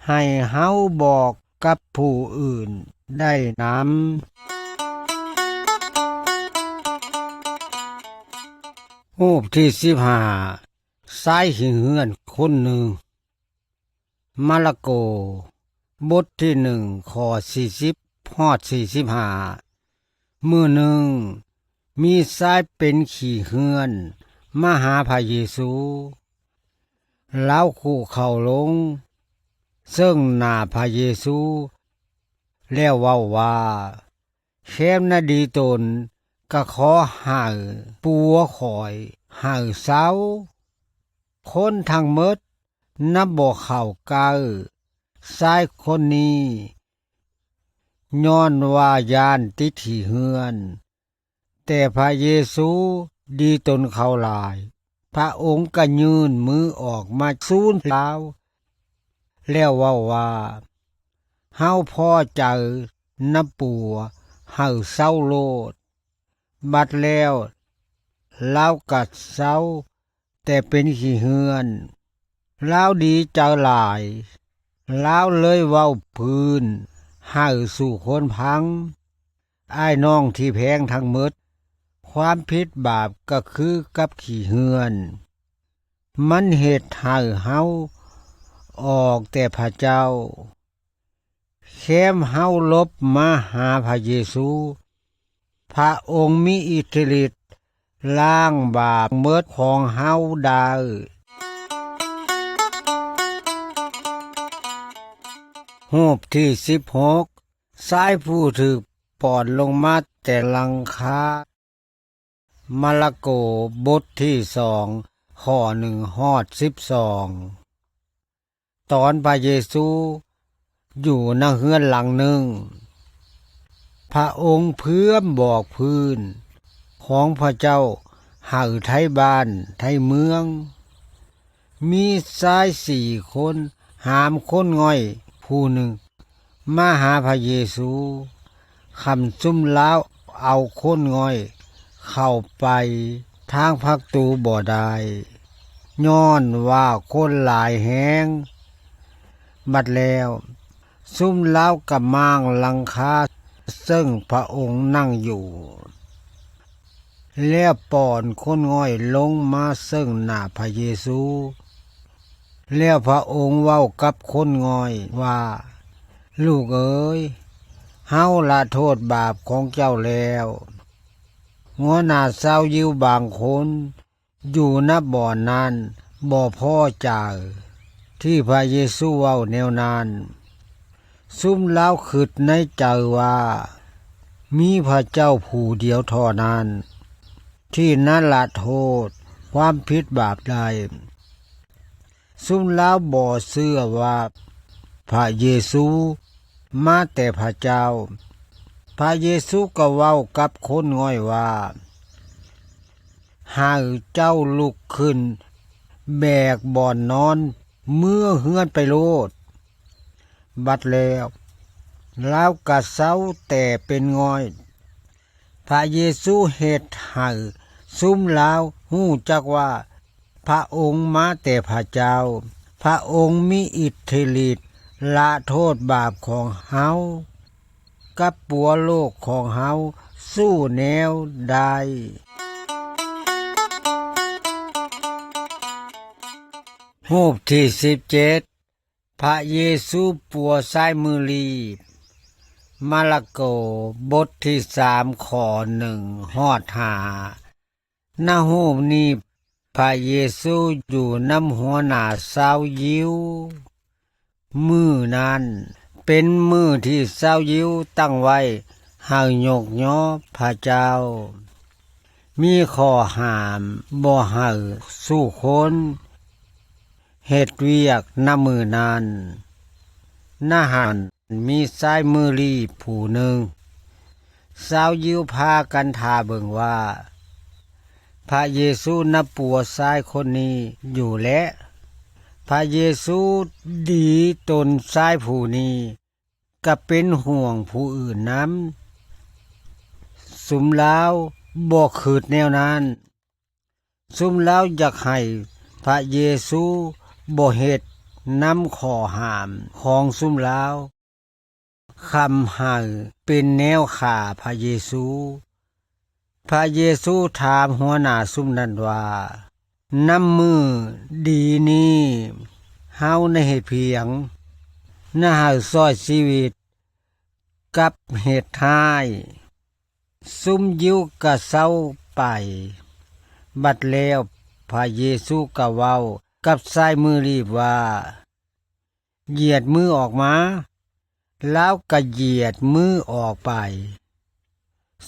ໃຫ້ເຮົາບອກກັບຜູ້ອື່ນໄດ້ນຳ. ຮູບທີສິບຫ້າ ຊາຍຂີ້ເຫື່ອນຄົນໜຶ່ງ. ມາລະໂກ ບົດທີໜຶ່ງ ຂໍ້ສີ່ສິບຮອດສີ່ສິບຫ້າ. ມື້ໜຶ່ງ ມີຊາຍເປັນຂີ້ເຫື່ອນມາຫາພະເຢຊູ. ລາວຄຸເຂົ່າລົງເຊິ່ງໜ້າພະເຢຊູ ແລ້ວເວົ້າວ່າ, ແຄມນະດີຕົນ ກະຂໍໃຫ້ປົວຂ້ອຍໃຫ້ເຊົາ. ຄົນທັງໝົດນະບໍ່ເຂົ້າໃກ້ຊາຍຄົນນີ້, ຍ້ອນວ່າຢ້ານຕິດຂີ້ເຫື່ອນ. ແຕ່ພະເຢຊູດີຕົນເຂົາຫຼາຍ, ພະອົງກະຍື່ນມືອອກມາຊູນລາວ ແລ້ວເວົ້າວ່າ, ເຮົາພໍໃຈນະປົວໃຫ້ເຊົາໂລດ. ບັດແລ້ວລາວກະເຊົາແຕ່ເປັນຂີ້ເຫື່ອນ. ລາວດີໃຈຫຼາຍ, ລາວເລີຍເວົ້າພື້ນໃຫ້ສູ່ຄົນຟັງ. ອ້າຍນ້ອງທີ່ແພງທັງໝົດ, ຄວາມຜິດບາບກະຄືກັບຂີ້ເຫື່ອນ, ມັນເຮັດໃຫ້ເຮົາອອກແຕ່ພະເຈົ້າ. ແຄມເຮົາຫຼົບມາຫາພະເຢຊູ, ພະອົງມີອິດທິລິດລ້າງບາບໝົດຂອງເຮົາໄດ້. ຮູບທີສິບຫົກ ຊາຍຜູ້ຖືກປ່ອນລົງມາແຕ່ຫຼັງຄາ. ມາລະໂກ ບົດທີສອງ ຂໍ້ໜຶ່ງຮອດສິບສອງ. ຕອນພະເຢຊູຢູ່ນະເຮືອນຫຼັງໜຶ່ງ, ພະອົງເພື່ອມບອກພື້ນຂອງພະເຈົ້າໃຫ້ໄທບ້ານໄທເມືອງ. ມີຊາຍສີ່ຄົນຫາມຄົນງ່ອຍຜູ້ໜຶ່ງມາຫາພະເຢຊູ. ຄຳຊຸມລາວເອົາຄົນງ່ອຍເຂົ້າໄປທາງປະຕູບໍ່ໄດ້, ຍ້ອນວ່າຄົນຫຼາຍແຮງ. ບັດແລ້ວ ຊຸມລາວກະມ້າງຫຼັງຄາເຊິ່ງພະອົງນັ່ງຢູ່, ແລ້ວປ່ອນຄົນງ່ອຍລົງມາເຊິ່ງໜ້າພະເຢຊູ. ແລ້ວພະອົງເວົ້າກັບຄົນງ່ອຍວ່າ, ລູກເອີຍ, ເຮົາລະໂທດບາບຂອງເຈົ້າແລ້ວ. ຫົວໜ້າຊາວຢິວບາງຄົນ ຢູ່ນະບ່ອນນັ້ນບໍ່ພໍໃຈທີ່ພະເຢຊູເວົ້າແນວນັ້ນ. ຊຸມລາວຄິດໃນໃຈວ່າ, ມີພະເຈົ້າຜູ້ດຽວເທົ່ານັ້ນທີ່ນະລະໂທດຄວາມຜິດບາບໄດ້. ຊຸມລາວບໍ່ເຊື່ອວ່າພະເຢຊູມາແຕ່ພະເຈົ້າ. ພະເຢຊູກໍເວົ້າກັບຄົນງ່ອຍວ່າ, ໃຫ້ເຈົ້າລຸກຂຶ້ນແບກບ່ອນນອນເມືອເຮືອນໄປໂລດ. ບັດແລ້ວລາວກະເຊົາແຕ່ເປັນງ່ອຍ. ພະເຢຊູເຮັດໃຫ້ຊຸມລາວຮູ້ຈັກວ່າພະອົງມາແຕ່ພະເຈົ້າ. ພະອົງມີອິດທິລິດລະໂທດບາບຂອງເຮົາ ກັບປົວໂລກຂອງເຮົາສູ່ແນວໄດ້. ຮູບທີສິບເຈັດ ພະເຢຊູປົວຊາຍມືລີບ. ມາລະໂກ ບົດທີສາມ ຂໍ້ໜຶ່ງຮອດຫ້າ. ນະຮູບນີ້ ພະເຢຊູຢູ່ນຳຫົວໜ້າຊາວຢິວ. ມື້ນັ້ນເປັນມື້ທີ່ຊາວຢິວຕັ້ງໄວ້ໃຫ້ຍົກຍໍພະເຈົ້າ. ມີຂໍ້ຫ້າມບໍ່ໃຫ້ສູ່ຄົນເຮັດວຽກນຳມື້ນັ້ນ. ນະຫັ້ນມີຊາຍມືລີບຜູ້ໜຶ່ງ. ຊາວຢິວພາກັນຖ້າເບິ່ງວ່າ ພະເຢຊູນະປົວຊາຍຄົນນີ້ຢູ່ແລະ. ພະເຢຊູດີຕົນຊາຍຜູ້ນີ້ ກະເປັນຫ່ວງຜູ້ອື່ນນຳ. ຊຸມລາວບໍ່ຄິດແນວນັ້ນ. ຊຸມລາວຢາກໃຫ້ພະເຢຊູບໍ່ເຮັດນຳຂໍ້ຫ້າມຂອງຊຸມລາວ. ຄຳໃຫ້ເປັນແນວຂ້າພະເຢຊູ. ພະເຢຊູຖາມຫົວໜ້າຊຸມນັ້ນວ່າ, ນຳມື້ດີນີ້ເຮົາໄດ້ເຮັດພຽງ, ນະໃຫ້ຊ່ອຍຊີວິດກັບເຮັດຮ້າຍ. ຊຸມຢິວກະເຊົາໄປ. ບັດແລ້ວພະເຢຊູກະເວົ້າກັບຊາຍມືລີບວ່າ, ຢຽດມືອອກມາ. ລາວກະຢຽດມືອອກໄປ.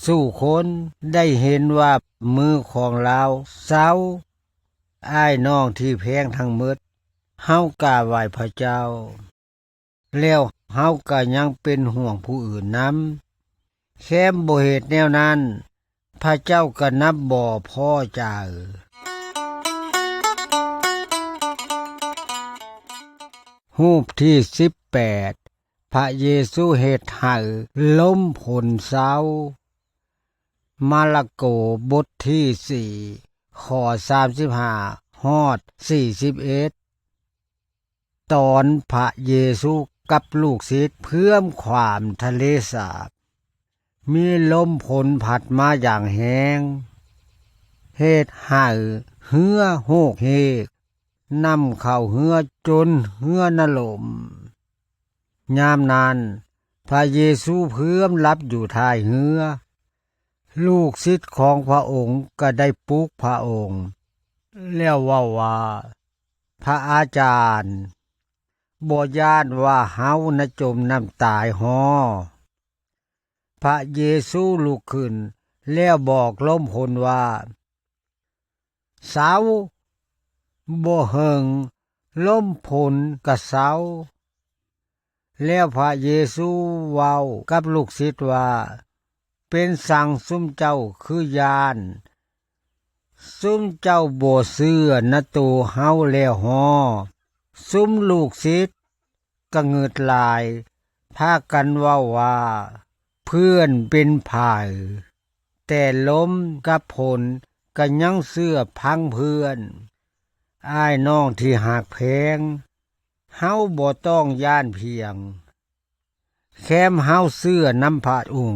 ສູ່ຄົນໄດ້ເຫັນວ່າມືຂອງລາວເຊົາ. ອ້າຍນ້ອງທີ່ແພງທັງໝົດ, ເຮົາກາບໄຫວ້ພະເຈົ້າ, ແລ້ວເຮົາກະຍັງເປັນຫ່ວງຜູ້ອື່ນນຳ. ແຄມບໍ່ເຮັດແນວນັ້ນ, ພະເຈົ້າກະນັບບໍ່ພໍໃຈ. ຮູບທີສິບແປດ ພະເຢຊູເຮັດໃຫ້ລົມຝົນເຊົາ. ມາລະໂກ ບົດທີສີ່ ຂໍ້ສາມສິບຫ້າຮອດສີ່ສິບເອັດ. ຕອນພະເຢຊູກັບລູກສິດເພື່ອມຂ້າມທະເລສາບ, ມີລົມຝົນພັດມາຢ່າງແຮງ, ເຮັດໃຫ້ເຮືອໂຮກເຮກ, ນ້ຳເຂົ້າເຮືອຈົນເຮືອນະຫຼົ່ມ. ຍາມນັ້ນ ພະເຢຊູເພື້ອມຫຼັບຢູ່ທ້າຍເຮືອ. ລູກສິດຂອງພະອົງກໍໄດ້ປຸກພະອົງ ແລ້ວເວົ້າວ່າ, ພະອາຈານ, ບໍ່ຢ້ານວ່າເຮົານະຈົມນ້ຳຕາຍຫໍ? ພະເຢຊູລຸກຂຶ້ນ ແລ້ວບອກລົມຝົນວ່າ, ເຊົາ! ບໍ່ເຫິງລົມຝົນກໍເຊົາ. ແລ້ວພະເຢຊູເວົ້າກັບລູກສິດວ່າ, ເປັນຫຍັງຊຸມເຈົ້າຄືຢ້ານ? ຊຸມເຈົ້າບໍ່ເຊື່ອນະໂຕເຮົາແລ້ວຫໍ? ຊຸມລູກສິດ ກະງຶດຫຼາຍ, ພາກັນເວົ້າວ່າ, ເພື່ອນເປັນໃຜ? ແຕ່ລົມກັບຝົນກະຍັງເຊື່ອຟັງເພື່ອນ. ອ້າຍນ້ອງທີ່ຮັກແພງ, ເຮົາບໍ່ຕ້ອງຢ້ານພຽງ, ແຄມເຮົາເຊື່ອນຳພະອົງ.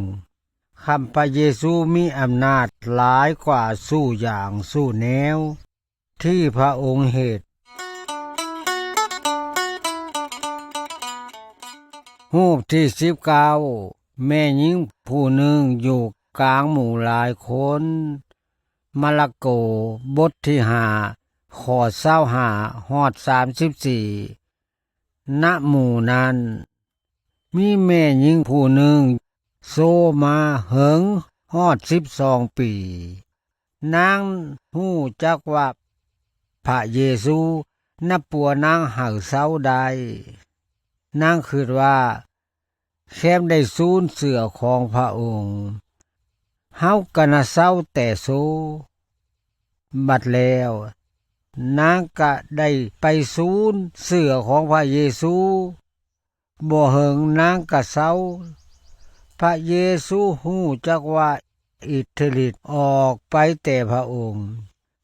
ຄຳພະເຢຊູມີອຳນາດຫຼາຍກວ່າສູ່ຢ່າງສູ່ແນວ ທີ່ພະອົງເຮັດ. ຮູບທີສິບເກົ້າ ແມ່ຍິງຜູ້ໜຶ່ງຢູ່ກາງໝູ່ຫຼາຍຄົນ. ມາລະໂກ ບົດທີຫ້າ ຂໍ້ຊາວຫ້າຮອດສາມສິບສີ່. ນະໝູ່ນັ້ນ ມີແມ່ຍິງຜູ້ໜຶ່ງໂຊມາເຫິງຮອດສິບສອງປີ. ນາງຮູ້ຈັກວ່າພະເຢຊູນະປົວນາງໃຫ້ເຊົາໄດ້. ນາງຄິດວ່າ ແຄມໄດ້ສູນເສື້ອຂອງພະອົງ, ເຮົາກະນະເຊົາແຕ່ໂຊ. ບັດແລ້ວ ນາງກະໄດ້ໄປສູນເສື້ອຂອງພະເຢຊູ. ບໍ່ເຫິງນາງກະເຊົາ. ພະເຢຊູຮູ້ຈັກວ່າອິດທິລິດອອກໄປແຕ່ພະອົງ.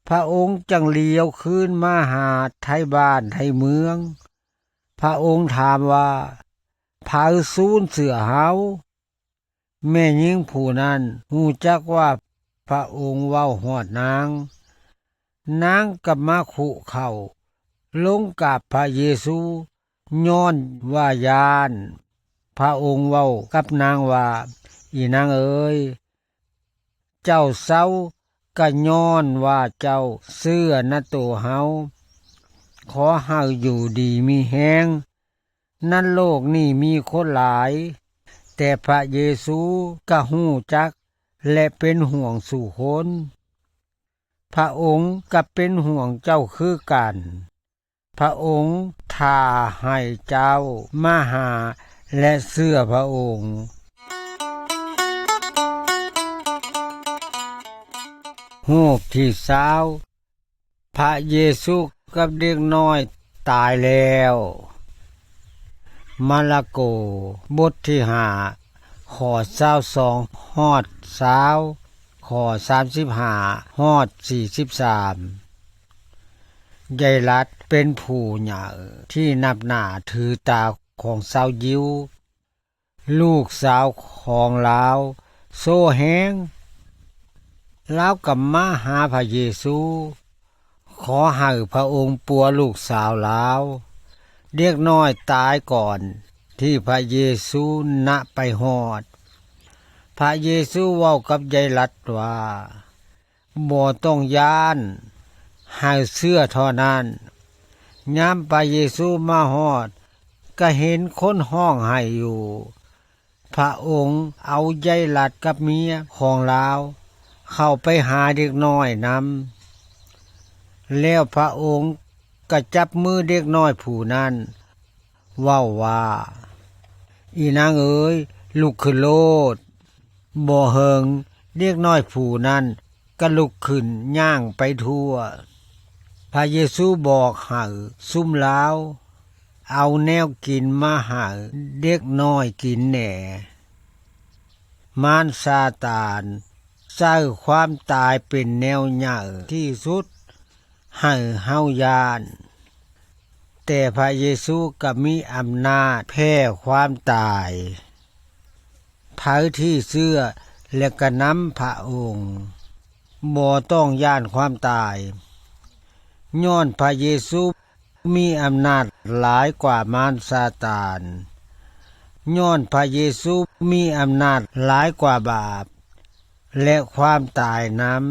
ພະອົງຈັ່ງຫຼຽວຄືນມາຫາໄທບ້ານໄທເມືອງ. ພະອົງຖາມວ່າ, ໃຜສູນເສື້ອເຮົາ? ແມ່ຍິງຜູ້ນັ້ນຮູ້ຈັກວ່າພະອົງເວົ້າຮອດນາງ. ນາງກໍມາຄຸເຂົ່າລົງກາບພະເຢຊູ ຍ້ອນວ່າຢ້ານ. ພະອົງເວົ້າກັບນາງວ່າ, ອີນາງເອີຍ, ເຈົ້າເຊົາກໍຍ້ອນວ່າເຈົ້າເຊື່ອນະໂຕເຮົາ. ຂໍໃຫ້ຢູ່ດີມີແຮງ. ໃນໂລກນີ້ມີຄົນຫຼາຍ, ແຕ່ພະເຢຊູກໍຮູ້ຈັກ ແລະ ເປັນຫ່ວງສູ່ຄົນ. ພະອົງກໍເປັນຫ່ວງເຈົ້າຄືກັນ. ພະອົງຖ້າໃຫ້ເຈົ້າມາຫາ ແລະ ເຊື່ອພະອົງ. ຮູບທີຊາວ ພະເຢຊູກັບເດັກນ້ອຍຕາຍແລ້ວ. ມາລະໂກ ບົດທີຫ້າ ຂໍ້ຊາວສອງຮອດຊາວ, ຂໍ້ສາມສິບຫ້າຮອດສີ່ສິບສາມ. ຢາຍລັດເປັນຜູ້ໃຫຍ່ທີ່ນັບໜ້າຖືຕາຂອງຊາວຢິວ. ລູກສາວຂອງລາວໂຊແຮງ, ລາວກໍມາຫາພະເຢຊູ, ຂໍໃຫ້ພະອົງປົວລູກສາວລາວ. ເດັກນ້ອຍຕາຍກ່ອນທີ່ພະເຢຊູນະໄປຮອດ. ພະເຢຊູເວົ້າກັບຢາຍລັດວ່າ, ບໍ່ຕ້ອງຢ້ານ, ໃຫ້ເຊື່ອເທົ່ານັ້ນ. ຍາມພະເຢຊູມາຮອດ, ກໍເຫັນຄົນຮ້ອງໄຫ້ຢູ່. ພະອົງເອົາຢາຍລັດກັບເມຍຂອງລາວເຂົ້າໄປຫາເດັກນ້ອຍນຳ. ແລ້ວພະອົງກໍຈັບມືເດັກນ້ອຍຜູ້ນັ້ນ ເວົ້າວ່າ, ອີນາງເອີຍ, ລຸກຂຶ້ນໂລດ. ບໍ່ເຫິງເດັກນ້ອຍຜູ້ນັ້ນກໍລຸກຂຶ້ນຍ່າງໄປທົ່ວ. ພະເຢຊູບອກໃຫ້ຊຸມລາວເອົາແນວກິນມາໃຫ້ເດັກນ້ອຍກິນແດ່. ມານຊາຕານໃຊ້ຄວາມຕາຍເປັນແນວໃຫຍ່ທີ່ສຸດໃຫ້ເຮົາຢ້ານ. ແຕ່ພະເຢຊູກໍມີອຳນາດແພ້ຄວາມຕາຍ. ໃຜທີ່ເຊື່ອ ແລະ ກະນຳພະອົງ ບໍ່ຕ້ອງຢ້ານຄວາມຕາຍ, ຍ້ອນພະເຢຊູມີອຳນາດຫຼາຍກວ່າມານຊາຕານ. ຍ້ອນພະເຢຊູມີອຳນາດຫຼາຍກວ່າບາບ ແລະ ຄວາມຕາຍນຳ.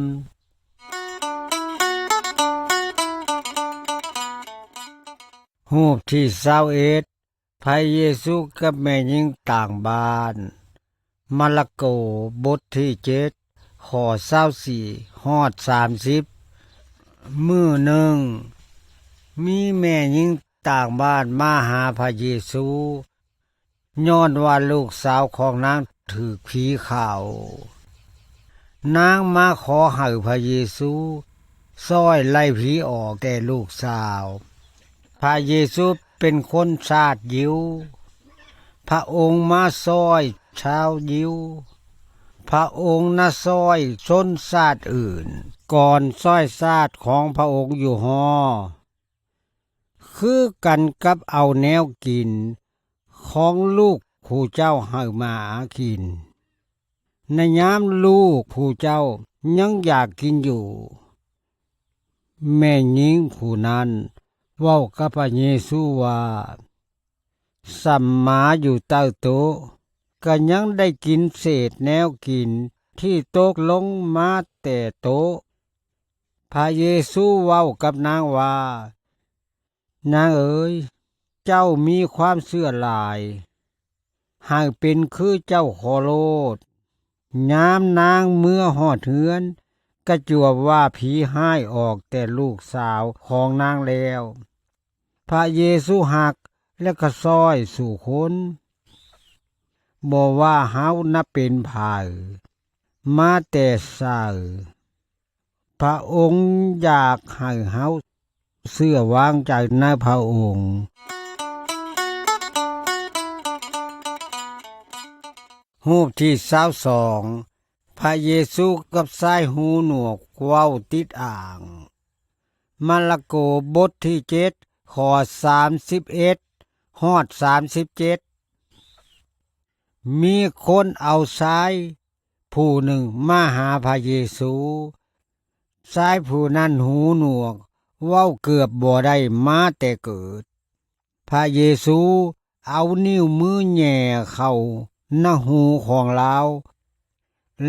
ຮູບທີຊາວເອັດ ພະເຢຊູກັບແມ່ຍິງຕ່າງບ້ານ. ມາລະໂກ ບົດທີເຈັດ ຂໍ້ຊາວສີ່ຮອດສາມສິບ. ມື້ໜຶ່ງ, ມີແມ່ຍິງຕ່າງບ້ານມາຫາພະເຢຊູ, ຍ້ອນວ່າລູກສາວຂອງນາງຖືກຜີເຂົ້າ. ນາງມາຂໍໃຫ້ພະເຢຊູຊ່ອຍໄລ່ຜີອອກແຕ່ລູກສາວ. ພະເຢຊູເປັນຄົນຊາດຢິວ. ພະອົງມາຊ່ອຍຊາວຢິວ. ພະອົງນະຊ່ອຍຊົນຊາດອື່ນ ກ່ອນຊ່ອຍຊາດຂອງພະອົງຢູ່ຫໍ. ຄືກັນກັບເອົາແນວກິນຂອງລູກຜູ້ເຈົ້າໃຫ້ໝາກິນ ໃນຍາມລູກຜູ້ເຈົ້າຍັງຢາກກິນຢູ່. ແມ່ຍິງຜູ້ນັ້ນເວົ້າກັບພະເຢຊູວ່າ, ສ່ຳໝາຢູ່ໃຕ້ໂຕະ ກໍຍັງໄດ້ກິນເສດແນວກິນທີ່ຕົກລົງມາແຕ່ໂຕະ. ພະເຢຊູເວົ້າກັບນາງວ່າ, ນາງເອີຍ, ເຈົ້າມີຄວາມເຊື່ອຫຼາຍ, ໃຫ້ເປັນຄືເຈົ້າຂໍໂລດ. ຍາມນາງເມືອຮອດເຮືອນ, ກະຈວບວ່າຜີຮ້າຍອອກແຕ່ລູກສາວຂອງນາງແລ້ວ. ພະເຢຊູຮັກ ແລະ ກະຊ່ອຍສູ່ຄົນ, ບໍ່ວ່າເຮົານະເປັນໃຜ, ມາແຕ່ໃສ. ພະອົງຢາກໃຫ້ເຮົາເຊື່ອວາງໃຈໃນພະອົງ. ຮູບທີຊາວສອງ ພະເຢຊູກັບຊາຍຫູໜວກເວົ້າຕິດອ່າງ. ມາລະໂກ ບົດທີເຈັດ ຂໍ້ສາມສິບເອັດຮອດສາມສິບເຈັດ. ມີຄົນເອົາຊາຍຜູ້ໜຶ່ງມາຫາພະເຢຊູ. ຊາຍຜູ້ນັ້ນຫູໜວກ, ເວົ້າເກືອບບໍ່ໄດ້ມາແຕ່ເກີດ. ພະເຢຊູເອົານິ້ວມືແຫຍ່ເຂົ້າໃນຫູຂອງລາວ,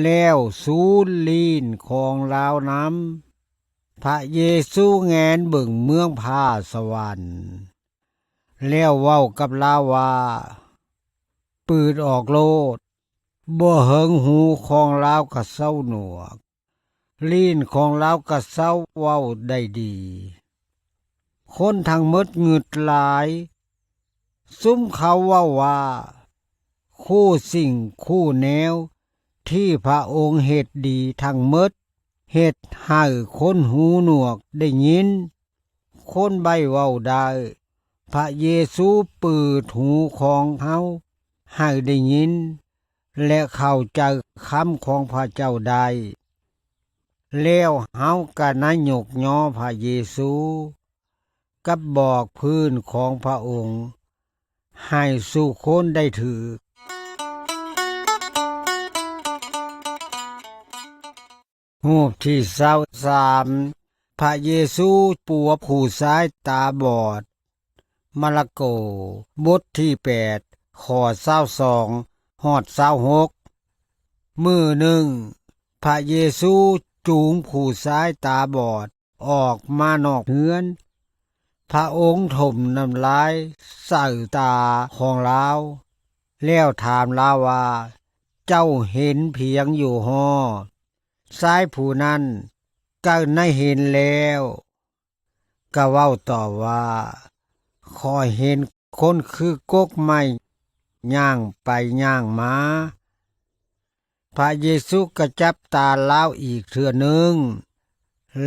ແລ້ວສູລີ້ນຂອງລາວນຳ. ພະເຢຊູແງນເບິ່ງເມືອງຟ້າສະຫວັນ, ແລ້ວເວົ້າກັບລາວວ່າ, ເປີດອອກໂລດ. ບໍ່ເຫິງຫູຂອງລາວກະເຊົາໜວກ, ລີ້ນຂອງລາວກະເຊົາເວົ້າໄດ້ດີ. ຄົນທັງໝົດງຶດຫຼາຍ. ຊຸມເຂົາເວົ້າວ່າ, ຄູ່ສິ່ງຄູ່ແນວທີ່ພະອົງເຮັດດີທັງໝົດ ເຮັດໃຫ້ຄົນຫູໜວກໄດ້ຍິນ, ຄົນໃບ້ເວົ້າໄດ້. ພະເຢຊູເປີດຫູຂອງເຮົາໃຫ້ໄດ້ຍິນ ແລະ ເຂົ້າໃຈຄຳຂອງພະເຈົ້າໄດ້. ແລ້ວເຮົາກະໄດ້ຍົກຍໍພະເຢຊູ ກັບບອກພື້ນຂອງພະອົງໃຫ້ສູ່ຄົນໄດ້ຖືກ. ຮູບທີຊາວສາມ ພະເຢຊູປົວຜູ້ຊາຍຕາບອດ. ມາລະໂກ ບົດທີແປດ ຂໍ້ຊາວສອງຮອດຊາວຫົກ. ມື້ໜຶ່ງ, ພະເຢຊູຈູງຜູ້ຊາຍຕາບອດ ອອກມານອກເຮືອນ. ພະອົງຖົມນ້ຳລາຍໃສ່ຕາຂອງລາວ, ແລ້ວຖາມລາວວ່າ, ເຈົ້າເຫັນພຽງຢູ່ບໍ? ຊາຍຜູ້ນັ້ນກໍໄດ້ເຫັນແລ້ວ, ກໍເວົ້າຕອບວ່າ, ຂ້ອຍເຫັນຄົນຄືກົກໄມ້ຍ່າງໄປຍ່າງມາ. ພະເຢຊູກໍຈັບຕາລາວອີກເທື່ອໜຶ່ງ,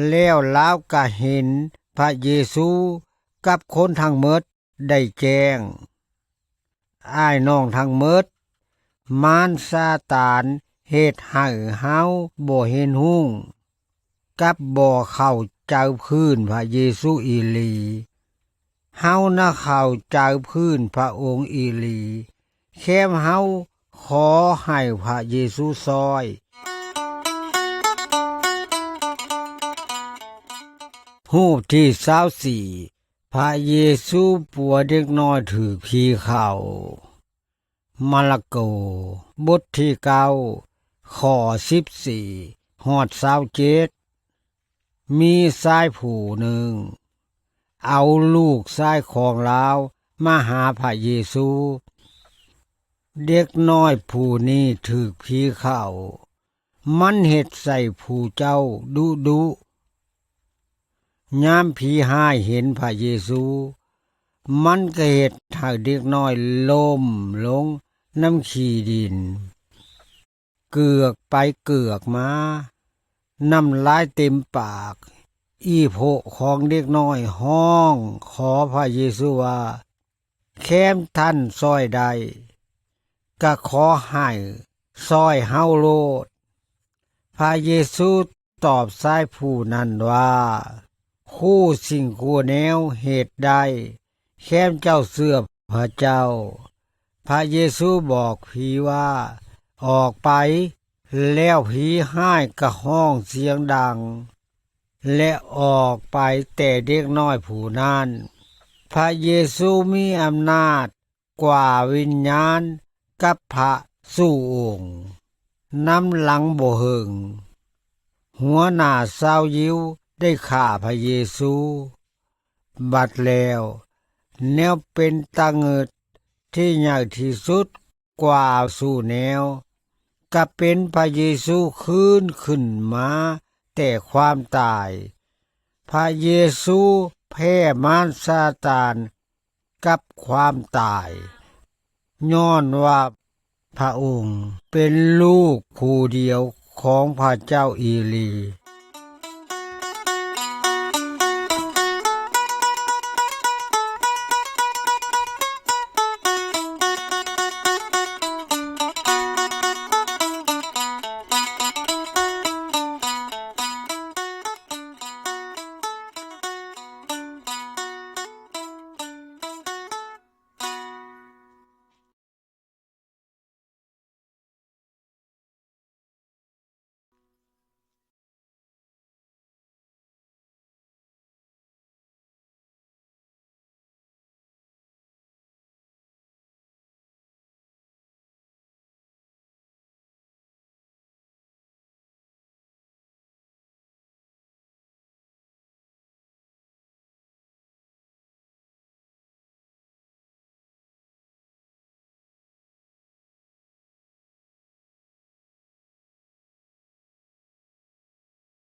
ແລ້ວລາວກໍເຫັນພະເຢຊູກັບຄົນທັງໝົດໄດ້ແຈ້ງ. ອ້າຍນ້ອງທັງໝົດ, ມານຊາຕານເຮັດໃຫ້ເຮົາບໍ່ເຫັນຮູ້, ກັບບໍ່ເຂົ້າໃຈພື້ນພະເຢຊູອີ່ຫຼີ. ເຮົານະເຂົ້າໃຈພື້ນພະອົງອີ່ຫຼີ, ແຄ່ເຮົາຂໍໃຫ້ພະເຢຊູຊ່ອຍ. ຮູບທີຊາວສີ່ ພະເຢຊູປົວເດັກນ້ອຍຖືກຜີເຂົ້າ. ມາລະໂກ ບົດທີເກົ້າ ຂໍ້ສິບສີ່ ຮອດຊາວເຈັດ ມີຊາຍຜູ້ໜຶ່ງ ເອົາລູກຊາຍຂອງລາວມາຫາພະເຢຊູ. ເດັກນ້ອຍຜູ້ນີ້ຖືກຜີເຂົ້າ, ມັນເຮັດໃສ່ຜູ້ເຈົ້າດຸດຸ. ຍາມຜີຮ້າຍເຫັນພະເຢຊູ, ມັນກໍເຮັດໃຫ້ເດັກນ້ອຍລົ້ມລົງນຳຂີ້ດິນ, ເກືອກໄປເກືອກມາ, ນ້ຳລາຍເຕັມປາກ. ອີ່ໂພະຂອງເດັກນ້ອຍຮ້ອງຂໍພະເຢຊູວ່າ, ແຄນທ່ານຊ່ອຍໄດ້, ກະຂໍໃຫ້ຊ່ອຍເຮົາໂລດ. ພະເຢຊູຕອບຊາຍຜູ້ນັ້ນວ່າ, ຄູ່ສິ່ງຄູ່ແນວເຮັດໄດ້, ແຄ່ນເຈົ້າເຊື່ອພະເຈົ້າ. ພະເຢຊູບອກຜີວ່າ, ອອກໄປ. ແລ້ວຜີຮ້າຍກໍຮ້ອງສຽງດັງ ແລະ ອອກໄປແຕ່ເດັກນ້ອຍຜູ້ນັ້ນ. ພະເຢຊູມີອຳນາດກວ່າວິນຍານກັບພະສູ່ອົງ. ນຳຫຼັງບໍ່ເຫິງ, ຫົວໜ້າຊາວຢິວໄດ້ຂ້າພະເຢຊູ. ບັດແລ້ວ, ແນວເປັນຕາງຶດທີ່ໃຫຍ່ທີ່ສຸດກວ່າສູ່ແນວ ກໍເປັນພະເຢຊູຟື້ນຂຶ້ນມາແຕ່ຄວາມຕາຍ. ພະເຢຊູແພ້ມານຊາຕານກັບຄວາມຕາຍ, ຍ້ອນວ່າພະອົງເປັນລູກຜູ້ດຽວຂອງພະເຈົ້າອີຫຼີ.